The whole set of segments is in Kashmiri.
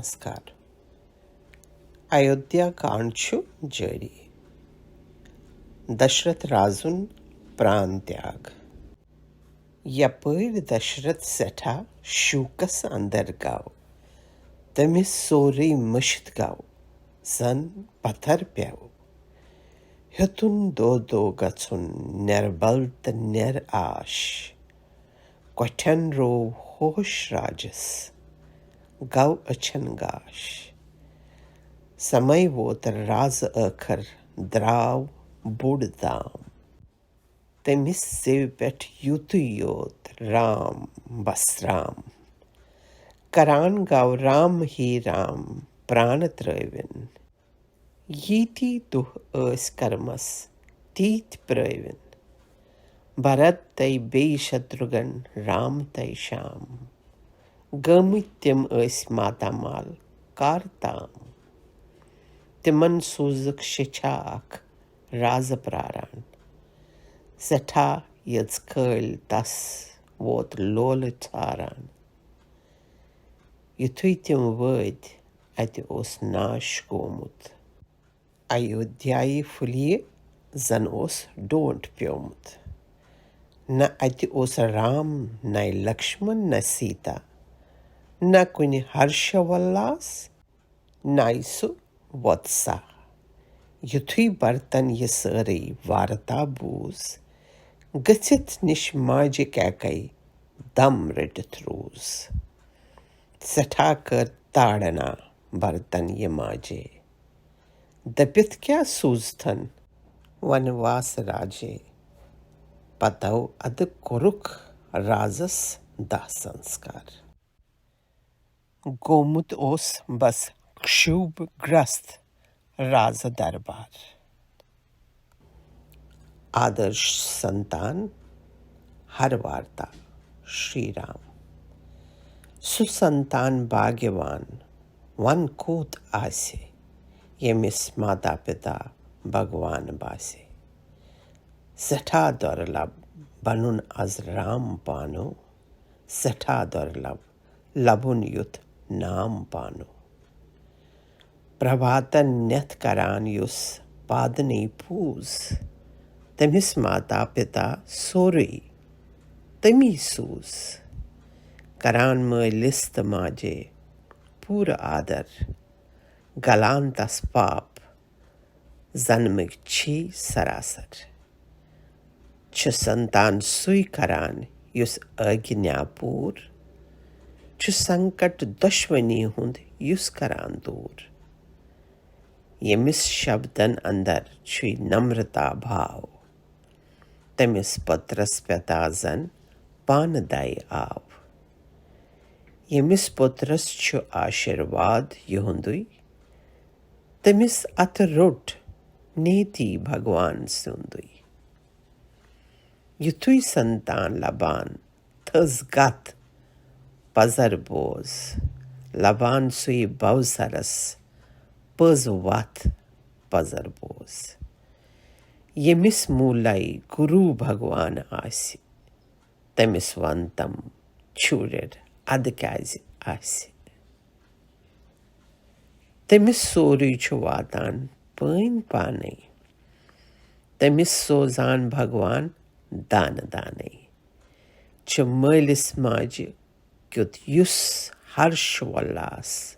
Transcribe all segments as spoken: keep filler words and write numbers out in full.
نمسکار۔ ایودھیا کانڈ چھُ جٲری۔ دشرتھ رازُن پران تیاگ۔ یپٲرۍ دشرتھ سٮ۪ٹھاہ شوکس اندر گوٚو، تٔمِس سورُے مٔشِتھ گوٚو، زن پتھر پیوٚو۔ ہیوٚتُن دو دو گژھُن نِربل تہٕ نِر آش۔ کۄٹھٮ۪ن روو ہوش راجس، گوٚو أچھن گاش۔ سمے ووت رازٕ ٲخر، درٛاو بوٚڑ دام۔ تٔمِس زیوِ پٮ۪ٹھ یُتُے یوت رام، بس رام۔ کران گوٚو رام ہی رام، پران ترٲوِن۔ ییٖتی دۄہ ٲسۍ کرمس، تیٖتۍ پرٲوِن۔ بھرت تہٕ بیٚیہِ شترُگن، رام تہٕ شام۔ گٲمٕتۍ تِم ٲسۍ ماتامال کر تام۔ تِمن سوٗزٕکھ شیٚچھا اکھ رازٕ پراران۔ سٮ۪ٹھاہ یٔژ کٲلۍ تس ووت لولہٕ ژھاران۔ یُتھُے تِم وٲتۍ، اتہِ اوس ناش گوٚمُت۔ ایودھیایہِ پھُلیہِ زن اوس ڈونٛٹھ پیومُت۔ نہ اتہِ اوس رام، نہ لکشمن، نہ سیتا، نہ کُنہِ ہرش ولاس، نہ سُہ وۄتسا۔ یُتھُے بھرتن یہِ سٲرٕے وارتا بوٗز، گٔژھِتھ نِش ماجہِ کیکے دم رٔٹِتھ روٗز۔ سٮ۪ٹھاہ کٔر تاڑنا بھرتن یہِ ماجے۔ دٔپِتھ کیٛاہ سوٗزتھن ونواس راجے۔ پتو ادٕ کوٚرُکھ رازس داہ سنسکار۔ گوٚمُت اوس بس کشوب گرست رازٕ دربار۔ آدرش سنتان ہر وارتا شری رام۔ سُہ سنتان باگیوان ون کوٗت آسہِ، ییٚمِس ماتا پتا بھگوان باسہِ۔ سٮ۪ٹھاہ دُرلب بنُن از رام پانو، سٮ۪ٹھاہ دُرلب لبُن یُتھ نام پانو۔ پربھاتن نٮ۪تھ کران یُس پادنے پوٗز، تٔمِس ماتا پتا سورُے تٔمی سوٗز۔ کران مٲلِس تہٕ ماجے پوٗرٕ آدر، گلان تس پاپ، زنمٕکۍ چھی سراسر۔ چھُ سنتان سُے کران یُس آگنیا پوٗر، چھُ سنکٹ دۄشوٕنی ہُنٛد یُس کران دوٗر۔ ییٚمِس شبدن اندر چھُے نمرتا بھاو، تٔمِس پترس پتا زن پانہٕ دَے آو۔ ییٚمِس پُترس چھُ آشیٖرواد یِہُنٛدُے، تٔمِس اَتھٕ روٚٹ نیتی بھگوان سُنٛدُے۔ یُتھُے سنتان لبان تھٔز گتھ پزر بوز، لبان سُے بوسرس پٔز وتھ پزر بوز۔ ییٚمِس موٗلے گُروٗ بھگوان آسہِ، تٔمِس وَن تَم چھُرٮ۪ر اَدٕ کیٛازِ آسہِ۔ تٔمِس سورُے چھُ واتان پٲنۍ پانَے۔ تٔمِس سوزان بھگوان دانہٕ دانَے۔ چھِ مٲلِس ماجہِ کیُتھ یُس ہرش ولاس۔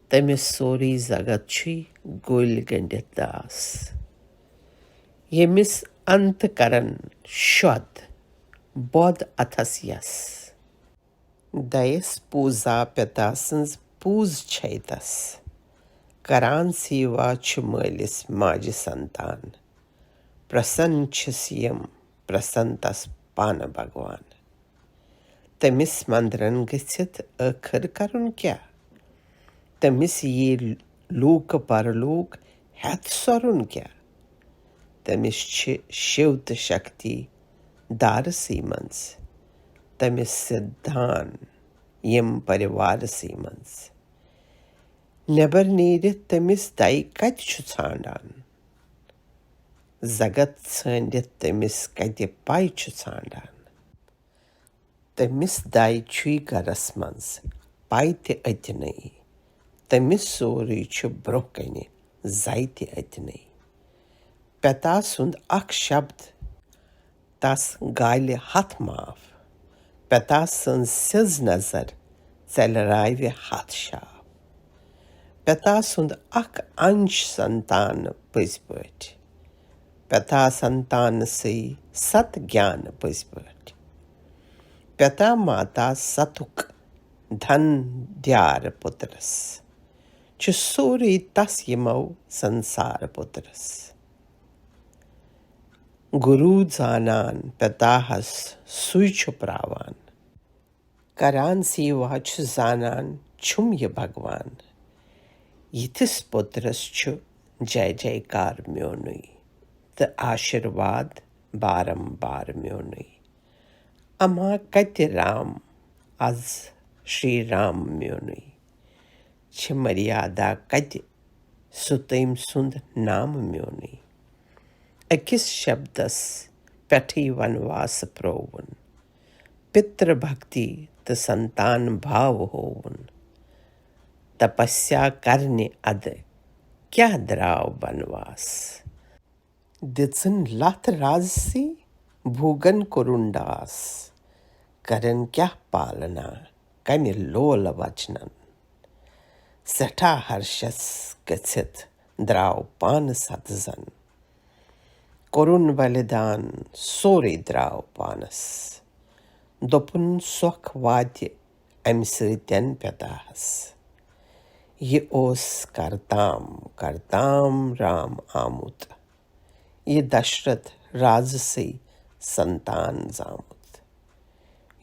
تٔمِس سورُے زگت چھُے گوٚلۍ گٔنڈِتھ داس۔ ییٚمِس انت کرن شۄد بود اتھس یس۔ دَیس پوٗزا پِتا سٕنٛز پوٗز چھے تس۔ کران سیوا چھُ مٲلِس ماجہِ سنتان۔ پرسن چھِس یِم، پرسن تس پانہٕ بھگوان۔ تٔمِس مندرن گٔژھِتھ ٲخٕر کرُن کیٛاہ؟ تٔمِس یی لوٗکہٕ پرلوٗک ہٮ۪تھ سۄرُن کیٛاہ؟ تٔمِس چھِ شِو تہٕ شکتی دارسٕے منٛز، تٔمِس سِدھان یِم پریوارسٕے منٛز۔ نٮ۪بر نیٖرِتھ تٔمِس دَے کتہِ چھُ ژھانڈان؟ زگت ژھٲنڈِتھ تٔمِس کتہِ پَے چھُ ژھانڈان؟ تٔمِس دَے چھُے گرس منٛز پَے تہِ أتنٕے، تٔمِس سورُے چھُ برٛونٛہہ کنہِ زَے تہِ أتنٕے۔ پتا سُنٛد اکھ شبد، تس گالہِ ہتھ معاف۔ پتا سٕنٛز سیٚز نظر ژلراوِ ہتھ شاف۔ پتا سُنٛد اکھ انش سنتان پٔزۍ پٲٹھۍ۔ پتا سنتانسٕے ست گیان پٔزۍ پٲٹھۍ۔ پتا ماتا ستُک دھن دیار پُترس۔ چھُ سورُے تس یِمو سنسار پُترس۔ گُروٗ زانان پتاہس سُے چھُ پراوان۔ کران سیوا چھُ زانان چھُم یہِ بھگوان۔ یِتھِس پُترس چھُ جے جے کار میونُے تہٕ آشیرواد بارمبار میونُے۔ اما کتہِ رام از شری رام میونُے۔ چھِ مریادا کتہِ سُہ تٔمۍ سُنٛد نام میونُے۔ أکِس شبدس پٮ۪ٹھٕے ونواس پرٛووُن۔ پِتر بھکتی تہٕ سنتان بھاو ہووُن۔ تپسیا کرنہِ ادٕ کیٛاہ درٛاو بنواس۔ دِژٕن لتھ رازسی بھوگن کوٚرُن ڈاس۔ کرن کیٛاہ پالنا کمہِ لول وچنن۔ سٮ۪ٹھاہ ہرشس گٔژھِتھ درٛاو پانہٕ ستہٕ زن۔ کوٚرُن بلِدان سورُے درٛاو پانس۔ دوٚپُن سۄکھ واتہِ امہِ سۭتٮ۪ن پتاہس۔ یہِ اوس کرتام کرتام رام آمُت۔ یہِ دشرتھ رازسٕے سنتان زامُت۔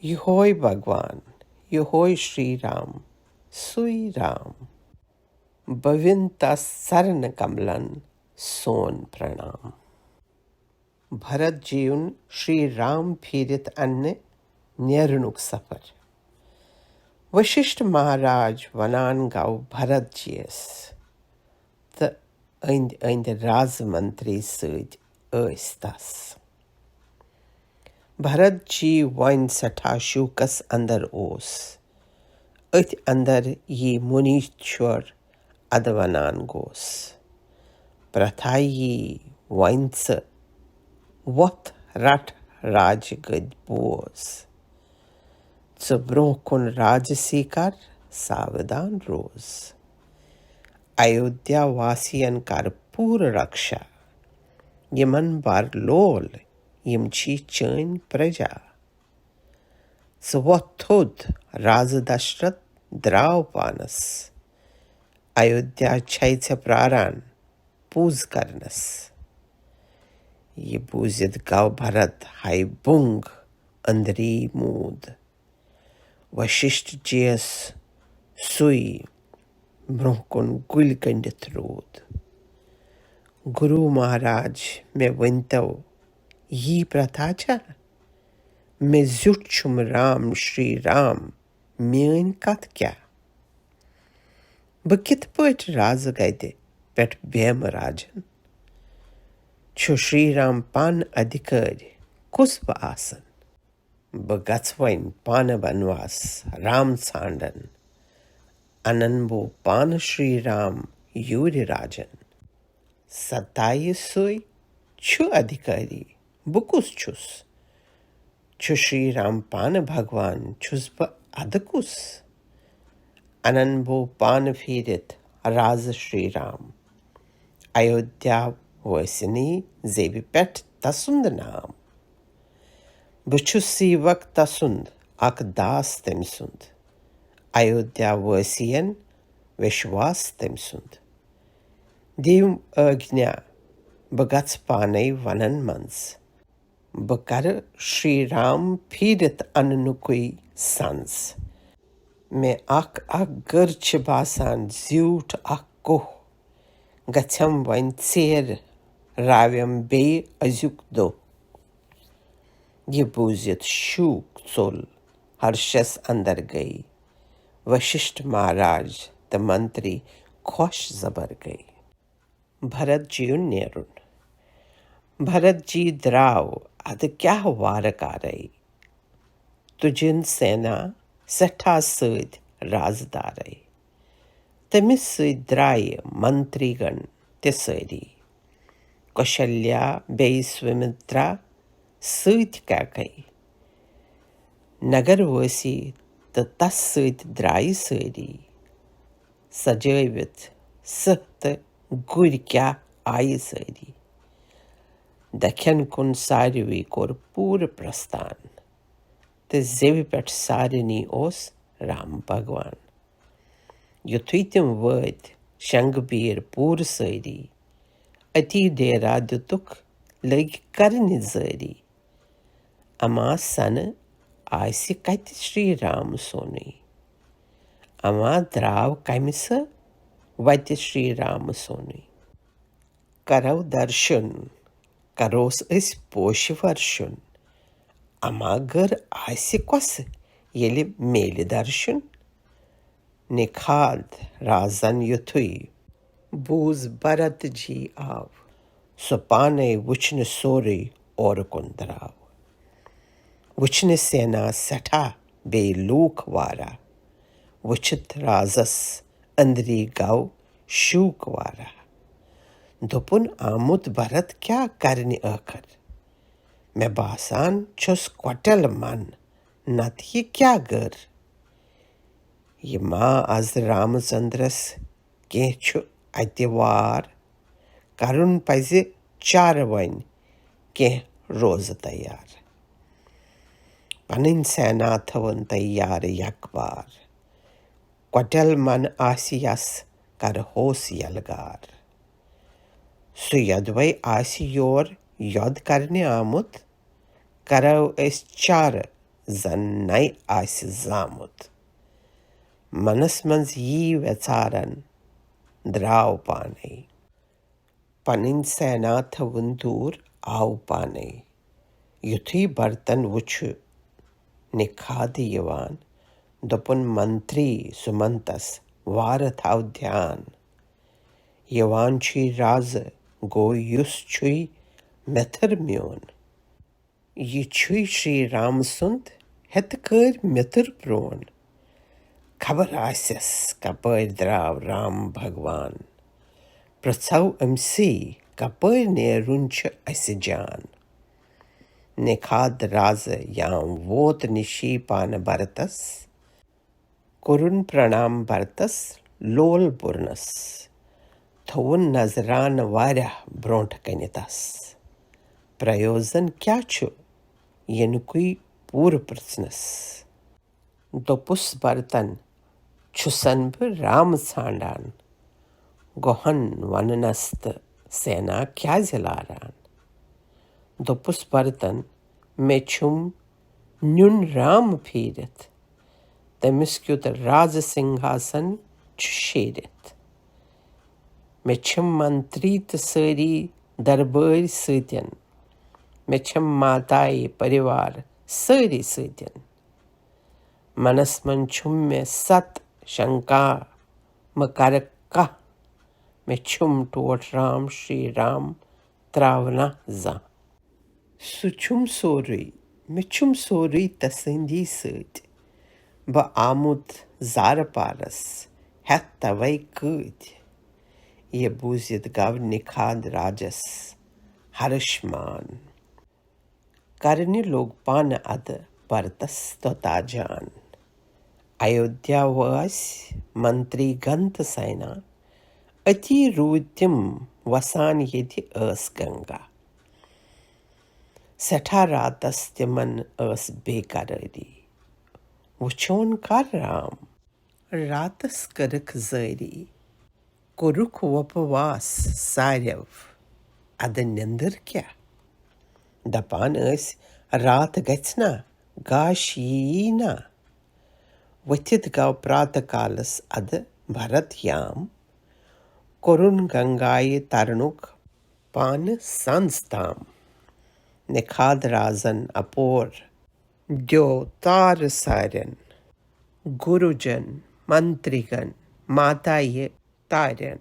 یِہوے بھگوان، یِہوے شری رام، سُے رام۔ بوِن تس چرن کملن سون پرنام۔ بھرت جیُن شری رام پھیرِتھ اننہِ نیرنُک سفر۔ وششٹھ مہاراج ونان گو بھرت جیس تہٕ أنٛدۍ أنٛدۍ راز منتری سۭتۍ ٲسۍ تس۔ بھرت جی وۄنۍ سٮ۪ٹھاہ شوکس اندر اوس۔ أتھۍ اندر یی مُنیٖشور ادٕ ونان گوس۔ پرتھا یی وۄنۍ ژٕ وۄتھ رٹھ راج گٔدۍ بوز۔ ژٕ برٛونٛہہ کُن راجسی کر ساودان روز۔ ایودھیا واسین کر پوٗرٕ رکشا۔ یِمن بر لول، یِم چھی چٲنۍ پرجا۔ ژٕ وۄتھ تھوٚد، رازٕ دشرتھ درٛاو پانس۔ ایودھیا چھے ژےٚ پراران پوٗز کرنس۔ یہِ بوٗزِتھ گو بھرت ہاے بُنگ أنٛدری موٗد۔ وششٹھ جیس سُے برٛونٛہہ کُن گُلۍ گٔنٛڈِتھ روٗد۔ گُروٗ مہاراج، مےٚ ؤنۍتو، یی پرتھا چھا؟ مےٚ زیُٹھ چھُم رام شری رام، میٲنۍ کتھ کیٛاہ؟ بہٕ کِتھ پٲٹھۍ رازٕ گدِ پٮ۪ٹھ بیمہٕ راجن؟ چھُ شری رام پانہٕ ادھیکٲرۍ، کُس بہٕ آسن؟ بہٕ گژھٕ وۄنۍ پانہٕ بنواس رام ژھانڈن۔ انن بہٕ پانہٕ شری رام یوٗرِ راجن۔ ستایہِ سُے چھُ ادھیکاری، بہٕ کُس چھُس؟ چھُ شری رام پانہٕ بھگوان، چھُس بہٕ ادٕ کُس؟ انن بہٕ پانہٕ پھیرِتھ راز شری رام۔ ایودھیا وٲسِنی زیوِ پٮ۪ٹھ تسُنٛد نام۔ بہٕ چھُس سیوک تسُنٛد، اکھ داس تٔمۍ سُنٛد۔ ایودھیا وٲسِین وشواس تٔمۍ سُنٛد۔ دِیِو آگنیا، بہٕ گژھٕ پانے ونن منٛز۔ بہٕ کرٕ شری رام پھیرِتھ اننُکُے سنز۔ مےٚ اکھ اکھ گٔر چھِ باسان زیوٗٹھ اکھ کوہ۔ گژھٮ۪م وۄنۍ ژیر، راوٮ۪م بیٚیہِ أزیُک دۄہ۔ یہِ بوٗزِتھ شوٗک ژوٚل، ہرشس اندر گٔے۔ وششٹھ مہاراج تہٕ منتری خۄش زبر گٔے۔ بھرت جیُن نیرُن۔ بھرت جی درٛاو ادٕ کیٛاہ وارٕ کارے۔ تُجِن سینا سٮ۪ٹھاہ سۭتۍ رازدارے۔ تٔمِس سۭتۍ درٛایہِ منتریگن تہِ سٲری۔ کوشلیا بیٚیہِ سُمِترا سۭتۍ کیکے۔ نگر وٲسی تہٕ تس سۭتۍ درٛایہِ سٲری۔ سجٲوِتھ سٕہہ تہٕ گُرۍ کیٛاہ آیہِ سٲری۔ دکھٮ۪ن کُن ساروٕے کوٚر پوٗرٕ پرستان۔ تہٕ زیوِ پٮ۪ٹھ سارنٕے اوس رام بھگوان۔ یُتھُے تِم وٲتۍ شنٛگہٕ بیٖر پوٗرٕ سٲری، أتی ڈیرا دِتُکھ لٔگۍ کرنہِ زٲری۔ اما سنہٕ آسہِ کتہِ شری رام سونُے؟ اما درٛاو کمہِ سہٕ وتہِ شری رام سونُے؟ کرو درشن، کروس أسۍ پوشہِ ورشن۔ اما گٔر آسہِ کۄسہٕ ییٚلہِ میلہِ درشن؟ نِکھاد رازن یُتھُے بوٗز بھرت جی آو، سُہ پانے وٕچھنہِ سورُے اورٕ کُن درٛاو۔ وٕچھنہِ سینا سٮ۪ٹھاہ بیٚیہِ لوٗکھ واریاہ۔ وٕچھِتھ رازس أنٛدری گوٚو شوٗک واریاہ۔ دوٚپُن، آمُت بھرت کیٛاہ کرنہِ ٲخر؟ مےٚ باسان چھُس کۄٹٮ۪ل من، نتہٕ یہِ کیٛاہ گٔر؟ یہِ ما از رامچندرس کینٛہہ چھُ اتہِ وار؟ کرُن پزِ چارٕ وۄنۍ کینٛہہ روزٕ تیار۔ پنٕنۍ سینا تھٲوٕن تیار یکبار۔ کۄٹٮ۪ل من آسہِ یس کرہوس یلگار۔ سُہ یدوے آسہِ یور یۄد کرنہِ آمُت، کرو أسۍ چارٕ زن نَے آسہِ زامُت۔ منس منٛز یی ویژارن درٛاو پانے۔ پنٕنۍ سینا تھٲوٕن دوٗر آو پانے۔ یُتھُے بھرتن وُچھُ نِکھاد یِوان، دوٚپُن، منتری سُمنتس وارٕ تھاو دھیان۔ یِوان چھُے رازٕ گوٚو یُس چھُے مِتھٕر میون۔ یہِ چھُے شری رام سُنٛد ہیٚتہٕ کٲرۍ مِتُر پرٛون۔ خبر آسٮ۪س کپٲرۍ درٛاو رام بھگوان۔ پرٛژھو أمۍ سٕے کپٲرۍ نیرُن چھُ اَسہِ جان۔ نِکھاد رازٕ یام ووت نِشی پانہٕ بھرتس۔ کوٚرُن پرٛنام بھرتس لول بُرنس۔ تھوٚوُن نظرانہٕ واریاہ برٛونٛٹھ کنہِ تس۔ پرٛیوزن کیٛاہ چھُ ییٚنُکُے پوٗرٕ پرٛژھنس؟ دوٚپُس بھرتن، چھُسن بہٕ رام ژھانٛڈان۔ گۄہن وننس تہٕ سینا کیٛازِ لاران؟ دوٚپُس بھرتن، مےٚ چھُم نیُن رام پھیٖرِتھ۔ تٔمِس کیُتھ رازٕ سنگھاسن چھُ شیٖرِتھ۔ مےٚ چھِم منتری تہٕ سٲری دربٲرۍ سۭتٮ۪ن۔ مےٚ چھِم ماتایہِ پریوار سٲری سۭتٮ۪ن۔ منس منٛز چھُم مےٚ ست شنکا، مہٕ کرٕ کانٛہہ۔ مےٚ چھُم ٹوٹھ رام شری رام تراونہ زانٛہہ۔ سُہ چھُم سورُے، مےٚ چھُم سورُے تسٕنٛدی سۭتۍ۔ بہٕ آمُت زارٕ پارس ہٮ۪تھ توے کۭتۍ۔ یہِ بوٗزِتھ گوٚو نِکھاد راجس ہرش مان۔ کرنہِ لوٚگ پانہٕ ادٕ بھرتس توٚتا جان۔ ایودھیا وٲسۍ منتری گن تہٕ سینا، أتی روٗدۍ تِم وسان ییٚتہِ ٲس گنگا۔ سٮ۪ٹھاہ راتس تِمن ٲس بے قرٲری۔ وُچھون کر رام، راتس کٔرٕکھ زٲری۔ کوٚرُکھ وۄپواس ساریو، ادٕ نیندٕر کیٛاہ؟ دپان ٲسۍ، راتھ گژھِ نا، گاش ییی نا۔ ؤتھِتھ گوٚو پرٛاتہٕ کالس ادٕ بھرت یام۔ کوٚرُن گنگایہِ ترنُک پانہٕ سنٛز تام۔ نِکھاد رازن اپور دیو تارٕ سارٮ۪ن، گُروجن، منتریگن، ماتایہِ تارٮ۪ن۔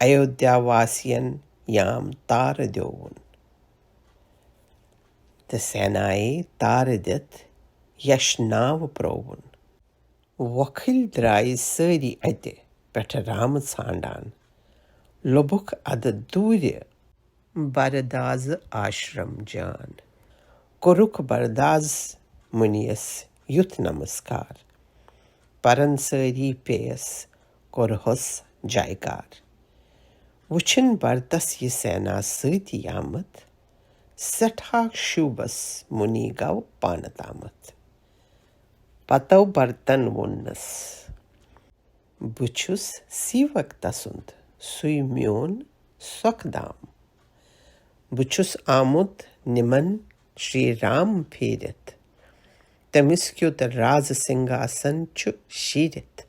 ایودھیا واسین یام تارٕ دیووُن۔ تہٕ سینایہِ تارٕ دِتھ یش ناو پرٛووُن۔ وۄکھٕلۍ درٛایہِ سٲری اَتہِ، پٮ۪ٹھٕ رامہٕ ژھانٛڈان۔ لوٚبُکھ اَدٕ دوٗرِ بردازٕ آشرم جان۔ کوٚرُکھ برداز مُنیَس یُتھ نمسکار۔ پرن سٲری پیٚیَس کوٚرہوس جایکار۔ وُچھِن بردس یہِ سینا سۭتۍ آمت، سٮ۪ٹھاہ شوٗبس مُنی گوٚو پانہٕ تامتھ۔ پتو بردن ووٚننس، بہٕ چھُس سیوک تسُنٛد، سُے میون سۄکھ دام۔ بہٕ چھُس آمُت نِمن شری رام پھیرِتھ۔ تٔمِس کیُتھ راز سنگاسن چھُ شیٖرِتھ۔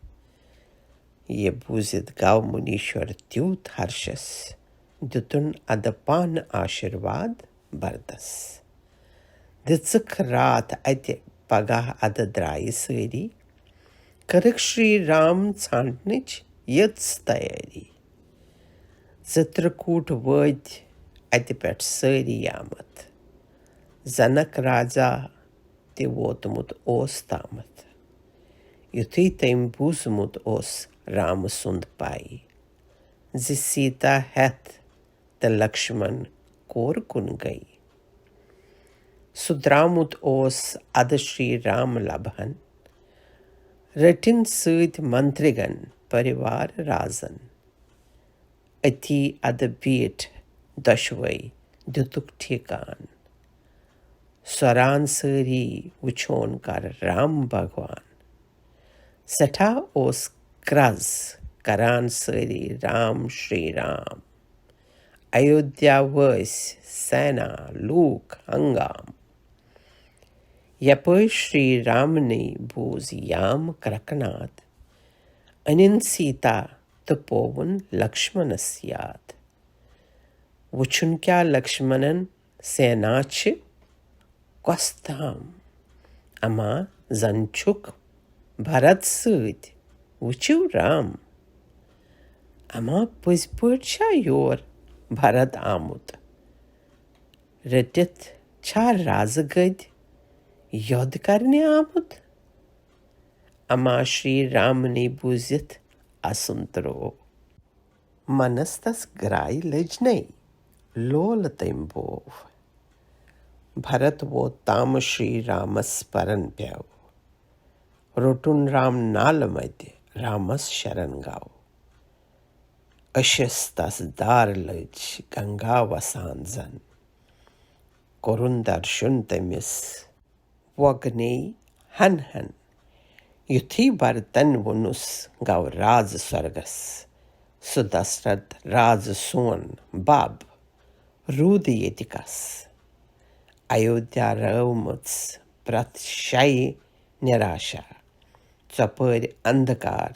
یہِ بوٗزِتھ گوٚو مُنیٖشور تیوٗت ہرشس، دِتُن ادٕ پانہٕ آشیرواد بردس۔ دِژٕکھ راتھ اتہِ پگاہ ادٕ درایہِ سٲری، کٔرٕکھ شری رام ژھانٛڈنٕچ یٔژ تیٲری۔ زٕ ترٛکوٗٹ وٲتۍ اتہِ پٮ۪ٹھ سٲری آمت، زنک راجا تہِ ووتمُت اوس تامتھ۔ یُتھُے تٔمۍ بوٗزمُت اوس رامہٕ سُنٛد پاے زِ سیتا ہٮ۪تھ تہٕ لکشمن کور کُن گٔے۔ سُہ درٛامُت اوس ادٕ شری رام لبہن، رٔٹِن سۭتۍ منترگن پریوار رازن۔ أتی ادٕ بیٖٹھ دۄشوے دِتُکھ ٹھیکان۔ سۄران سٲری وُچھون کر رام بھگوان۔ سٮ۪ٹھاہ اوس کرٛز کران سٲری رام شری رام۔ ایودھیا وٲسۍ سینا لوٗکھ ہنگام۔ یپٲرۍ شری رامنٕے بوٗز یام کرکناد، أنِن سیتا تہٕ پووُن لکشمنس یاد۔ وُچھُن کیٛاہ لکشمنن سینا چھِ کۄس تام۔ اما زن چھُکھ بھرت سۭتۍ، وُچھِو رام۔ اما پٔزۍ پٲٹھۍ چھا یور بھرت آمُت؟ رٔٹِتھ چھا رازٕ گٔدۍ یوٚد کرنہِ آمُت؟ اما شری رامنٕے بوٗزِتھ اَسُن ترٛوو۔ منس تس گراے لٔجنے، لولہٕ تٔمۍ بوو۔ بھرت ووت تامہٕ شری رامس پرن پیو۔ روٚٹُن رام نالہٕ متہِ، رامس شرن گوٚو۔ أشِس تس دار لٔج گنگا وسان زن۔ کوٚرُن درشُن تٔمِس وۄگنے ہن ہن۔ یُتھُے بھرتن ووٚنُس گوٚو رازٕ سۄرگس، سُہ دسرتھ رازٕ سون بب روٗدٕ ییٚتہِ کس۔ ایودھیا رٲومٕژ پرٛتھ شے نِراشا، ژۄپٲرۍ اندھکار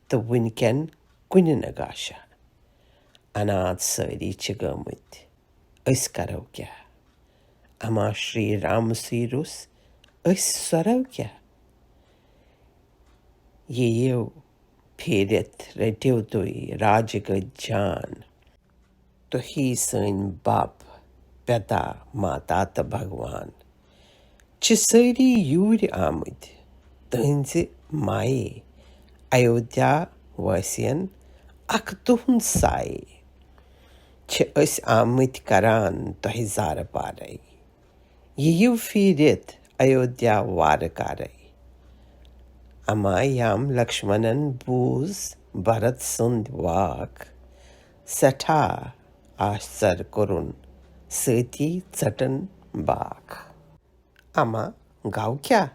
تہٕ وُنکٮ۪ن کُنہِ نہٕ گاشا۔ اناتھ سٲری چھِ گٲمٕتۍ، أسۍ کرو کیٛاہ؟ اما شری رامسٕے روٚس، أسۍ سۄرو کیٛاہ؟ یہِ یِیو پھیٖرِتھ رٔٹِو تُہۍ راجہِ گٔدۍ جان۔ تُہی سٲنۍ بب، پِتا، ماتا تہٕ بھگوان چھِ سٲری یوٗرۍ آمٕتۍ۔ تُہنٛزِ مایہِ ایودھیا وٲسِین اکھ تُہنٛد سایہِ۔ چھِ أسۍ آمٕتۍ کران تۄہہِ زارٕ پارے۔ یِیِو پھیٖرِتھ ایودھیا وارٕ کارے۔ اما یام لکشمنن بوٗز بھرت سُنٛد واک، سٮ۪ٹھاہ آشژر کوٚرُن سۭتی ژٔٹٕن باکھ۔ اما گوٚو کیٛاہ؟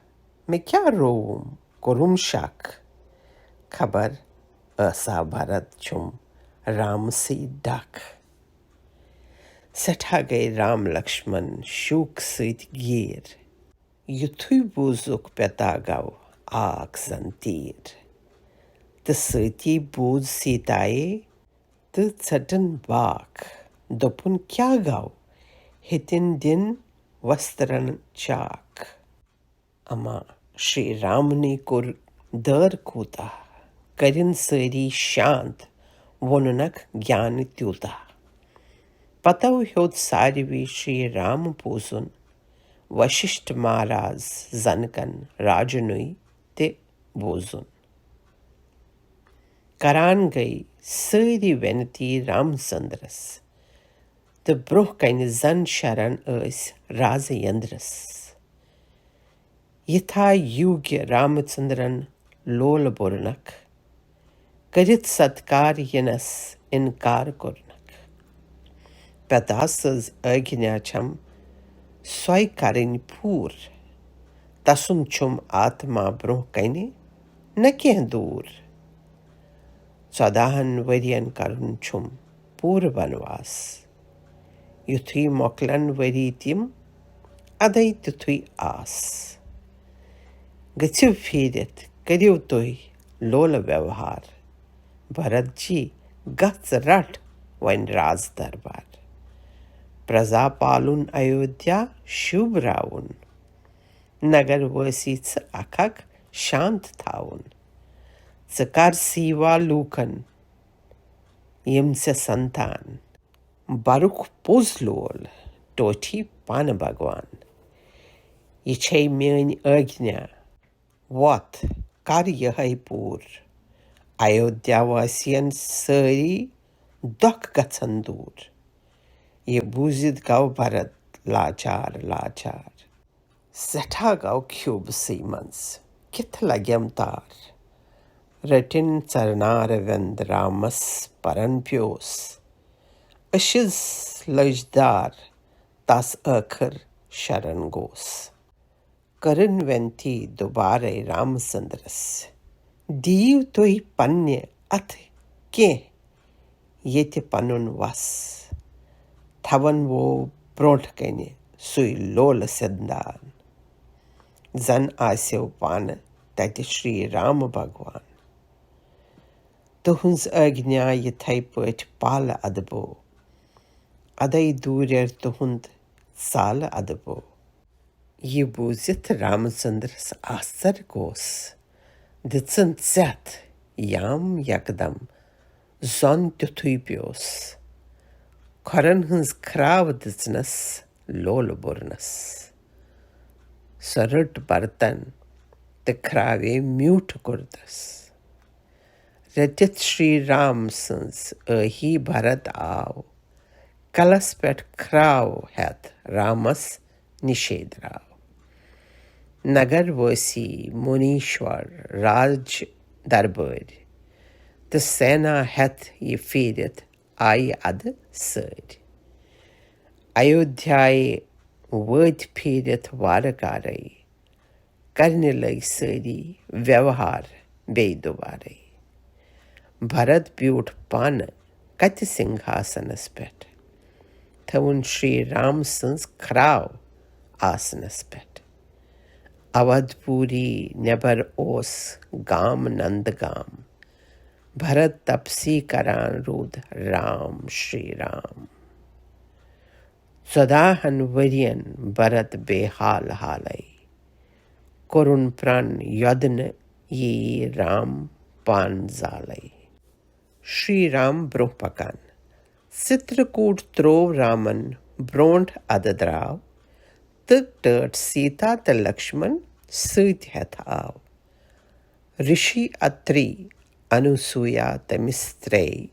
مےٚ کیٛاہ رووُم؟ کوٚرُم شک۔ خبر ٲسا بھرت چھُم رامسٕے ڈکھ۔ سٮ۪ٹھاہ گٔے رام لکشمن شوٗکہٕ سۭتۍ گیٖر۔ یُتھُے بوٗزُکھ پِتا گوٚو آکھ زن تیٖر۔ تہٕ سۭتی بوٗز سیتایے تہٕ ژٔٹٕن باکھ۔ دوٚپُن، کیٛاہ گوٚو؟ ہیٚتِن دِن وسترن چاکھ۔ اما شری رامنٕے کوٚر دٲر کوٗتاہ، کٔرِن سٲری شانت، ووٚنُنکھ گیانہٕ تیوٗتاہ۔ پتو ہیوٚت ساروی شری رام پوٗزُن، وششٹھ مہاراز زنکن راجنُے تہِ بوٗزُن۔ کران گٔے سٲری وینتی رامچندرس، تہٕ برونٛہہ کنہِ زن شرن ٲسۍ رازٕ یندرس۔ یِتھا یوگیہ رامچندرن لولہٕ بوٚرنکھ، کٔرِتھ ستکار یِنس انکار کوٚرنکھ۔ پتا سٕنٛز آگنیا چھم سۄے کرٕنۍ پوٗر، تسُنٛد چھُم آتما برونٛہہ کنہِ نہ کینٛہہ دوٗر۔ ژۄداہن ؤرین کرُن چھُم پوٗرٕ بنواس۔ یُتھُے مۄکلن ؤری تِم، ادے تِتھُے آس۔ گٔژھِو پھیٖرِتھ، کٔرِو تُہۍ لولہٕ ویوہار۔ بھرت جی، گژھ رٹھ وۄنۍ راز دربار۔ پرزا پالُن ایودھیا شوٗبراوُن۔ نگر وٲسی ژٕ اکھ اکھ شانت تھاوُن۔ ژٕ کر سیوا لوٗکن یِم ژےٚ سنتان۔ برُکھ پوٚز لول ٹوٹھی پانہٕ بھگوان۔ یہِ چھے میٲنۍ آگنیا، وۄتھ کر یِہے پوٗر۔ ایودھیا واسین سٲری دۄکھ گژھن دوٗر۔ یہِ بوٗزِتھ گوٚو بھرت لاچار لاچار۔ سٮ۪ٹھاہ گوٚو کھیوٗبسٕے منٛز، کِتھ لگٮ۪م تار۔ رٔٹِن ژرنار وٮ۪نٛد رامس پرن پیوس۔ أشِس لٔج دار، تس ٲخٕر شرن گوس۔ کٔرٕن وٮ۪نتی دُبارَے رامچندرس، دِیِو تُہۍ پننہِ اَتھٕ کینٛہہ ییٚتہِ پنُن وس۔ تھاوَن وو برونٛٹھ کنہِ سُے لولہٕ سندان، زن آسیو پانہٕ تتہِ شری رام بھگوان۔ تُہنٛز آگنیا یِتھے پٲٹھۍ پالہٕ ادبو، ادے دوٗریر تُہنٛد ژالہٕ ادبو۔ یہِ بوٗزِتھ رامچندرس آسر گوس، دِژٕن ژٮ۪تھ یام یکدم زۄن تیُتھُے پیوس۔ کھۄرن ہٕنٛز کھراو دِژنس لولہٕ بُرنس۔ سۄ رٔٹ برتن تہٕ کھراوے میوٗٹھ کوٚرنس۔ رٔٹِتھ شری رام سٕنٛز ٲہی بھرت آو۔ کلس پٮ۪ٹھ کھراو ہٮ۪تھ رامس نِشے درٛاو۔ نگر وٲسی مُنیٖشور راج دربٲرۍ تہٕ سینا ہٮ۪تھ یہِ پھیٖرِتھ آیہِ ادٕ سٲرۍ۔ ایودھیایہِ وٲتۍ پھیٖرِتھ وارٕ کارے۔ کرنہِ لٔگۍ سٲری ویوہار بیٚیہِ دُبارے۔ بھرت بیوٗٹھ پانہٕ کتہِ سنگھاسنس پٮ۪ٹھ۔ تھٲوٕن شری رام سٕنٛز کھراو آسنس پٮ۪ٹھ۔ اودھ پوٗری نٮ۪بر اوس گام نند گام۔ بھرت تپسی کران روٗد رام شری رام۔ ژۄداہن ؤرین بھرت بے حال حالے۔ کوٚرُن پرٛن یۄدنہٕ یی رام پان زالے۔ شری رام برونٛہہ پکان۔ چترکوٹ تروو رامن برونٛٹھ ادٕ درٛاو تہٕ ٹٲٹھ سیتا تہٕ لکشمن سۭتۍ ہٮ۪تھ آو۔ رشی اتری، انوسویا تٔمِس ترٛے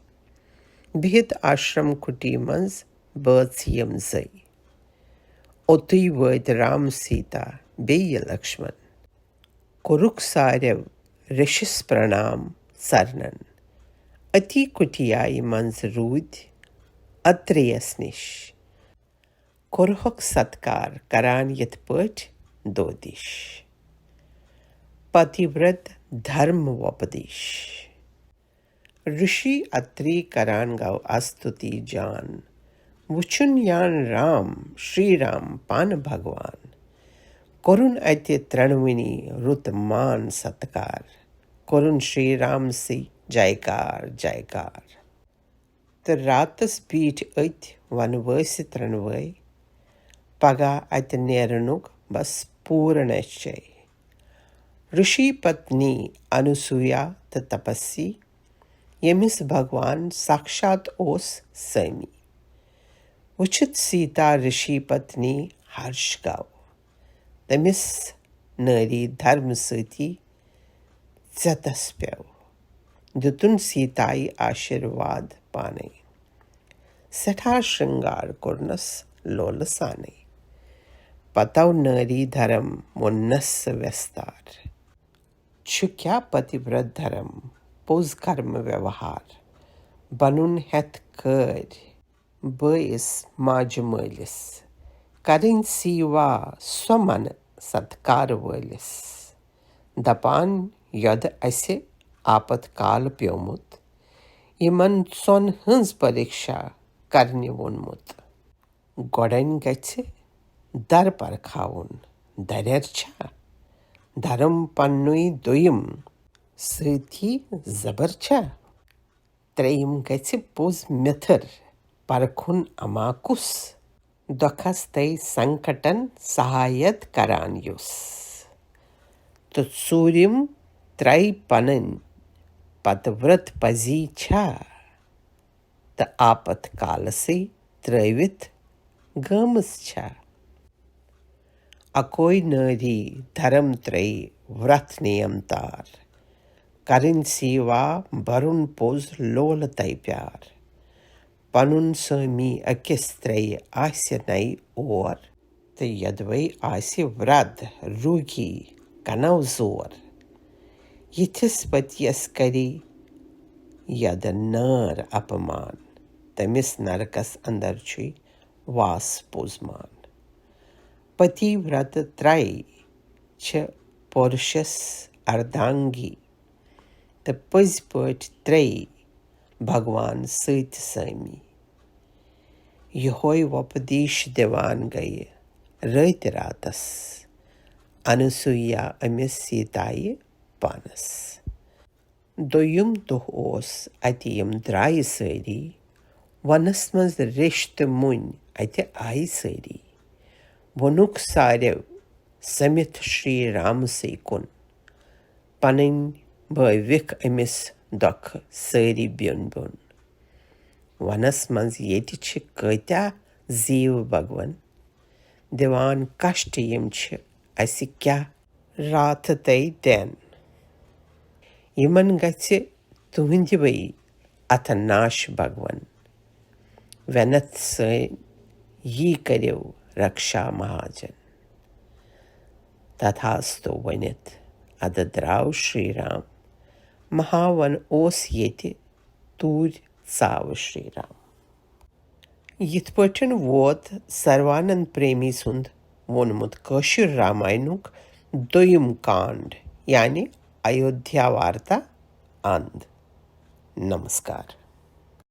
بِہِتھ آشرم کُٹی منٛز بٲژ یِم زٕے۔ اوٚتُے وٲتۍ رام سیتا بیٚیہِ لکشمن۔ کوٚرُکھ ساروِ رشِس پرنام ژرنن۔ أتی کُٹیایہِ منٛز روٗدۍ اترییس نِش۔ کوٚرہوکھ ستکار کران یِتھ پٲٹھۍ دودِش۔ پتیورت دھرم وۄپدِش۔ رشی اتری کران گوٚو استُتی جان۔ وُچھُن یان رام، شری رام پانہٕ بھگوان۔ کوٚرُن اتہِ ترٛٮ۪نوٕنی رُت مان ستکار۔ کوٚرُن شری رام سٕے جایکار جایکار۔ تہٕ راتس بیٖٹھۍ أتۍ وَنوٲسۍ ترٛٮ۪نوَے۔ پگاہ اَتہِ نیرنُک بس پوٗرٕ نِشچے۔ رشی پتنی انوسویا تہٕ تپسی، ییٚمِس بھگوان ساکشات اوس سٲمی۔ وُچھِتھ سیتا رشی پتنی ہرش گوٚو۔ تٔمِس نٲری دھرم سۭتی ژٮ۪تس پیوٚو۔ دِتُن سیٖتایہِ آشیٖرواد پانے۔ سٮ۪ٹھاہ شرٛنٛگار کوٚرنس لولہٕ سانے۔ پتو نٲری دھرم ووٚننس سُہ وٮ۪ستار۔ چھُ کیٛاہ پٔتِوٛرت دھرم، پوٚز کرمہٕ ویوہار؟ بنُن ہٮ۪تھ کٲرۍ بٲیِس ماجہِ مٲلِس، کرٕنۍ سیوا سۄ منہٕ ستکار وٲلِس۔ دپان یۄدٕ اسہِ آپت کال پیومُت، یِمن ژۄن ہٕنٛز پریکشا کرنہِ ووٚنمُت۔ گۄڈَن گژھِ در پرکھاوُن، درٮ۪ر چھا؟ دھرم پننُے دوٚیِم، سۭتی زبر چھا؟ ترٛیٚیِم گژھِ پوٚز مِتھٕر پرکھُن، اما کُس دۄکھس تہٕ سنکٹن سہایت کران یُس۔ تہٕ ژوٗرِم ترٛاوِ پنٕنۍ پتہٕ ورت پزی چھا؟ تہٕ آپت کالسٕے ترٲوِتھ گٲمٕژ چھا؟ اکوے نٲری دھرم ترٲوِ ورت نیم تار، کرٕنۍ سیوا برُن پوٚز لولہٕ تَے پیار۔ پنُن سٲمی أکِس ترٛیٚیہِ آسہِ نَے اور، تہٕ یدوے آسہِ ورد روٗگی کنو زور۔ یِتھِس پتیس کری یدٕ نار اپمان، تٔمِس نرکس اندر چھُے واس پوٚز مان۔ پتی ورت ترٛے چھِ پورشس اردانگی، تہٕ پٔزۍ پٲٹھۍ ترٛیٚیہِ بھگوان سۭتۍ سٲمی۔ یِہوے وۄپدیش دِوان گٔیہِ رٲتۍ راتس انسویا أمِس سیتایہِ پانس۔ دوٚیِم دۄہ اوس اَتہِ، یِم درٛایہِ سٲری۔ وَنَس منٛز ریٚش تہٕ مُنۍ اَتہِ آیہِ سٲری۔ ووٚنُکھ ساروِ سٔمِتھ شری رامسٕے کُن۔ پَنٕنۍ بٲوِکھ أمِس دۄکھٕ سٲری بیوٚن بیوٚن۔ وَنَس منٛز ییٚتہِ چھِ کۭتیٛاہ زیٖو بھگوان، دِوان کشٹ یِم چھِ اَسہِ کیٛاہ راتھ تَے دٮ۪ن۔ یِمن گژھِ تُہنٛدِ وَے اَتھٕ ناش بھگوان۔ وٮ۪نَتھ سٲنۍ یی کٔرِو رکشا مہاجن۔ تتھاستو ؤنِتھ اَدٕ درٛاو شری رام۔ مہاوَن اوس ییٚتہِ توٗرۍ ژاو شری رام۔ یِتھ پٲٹھۍ ووت سروانند پریمی سُنٛد ووٚنمُت کٲشِر راماینُک دوٚیِم کانڈ، یعنی ایودھیا وارتا اند۔ نمسکار۔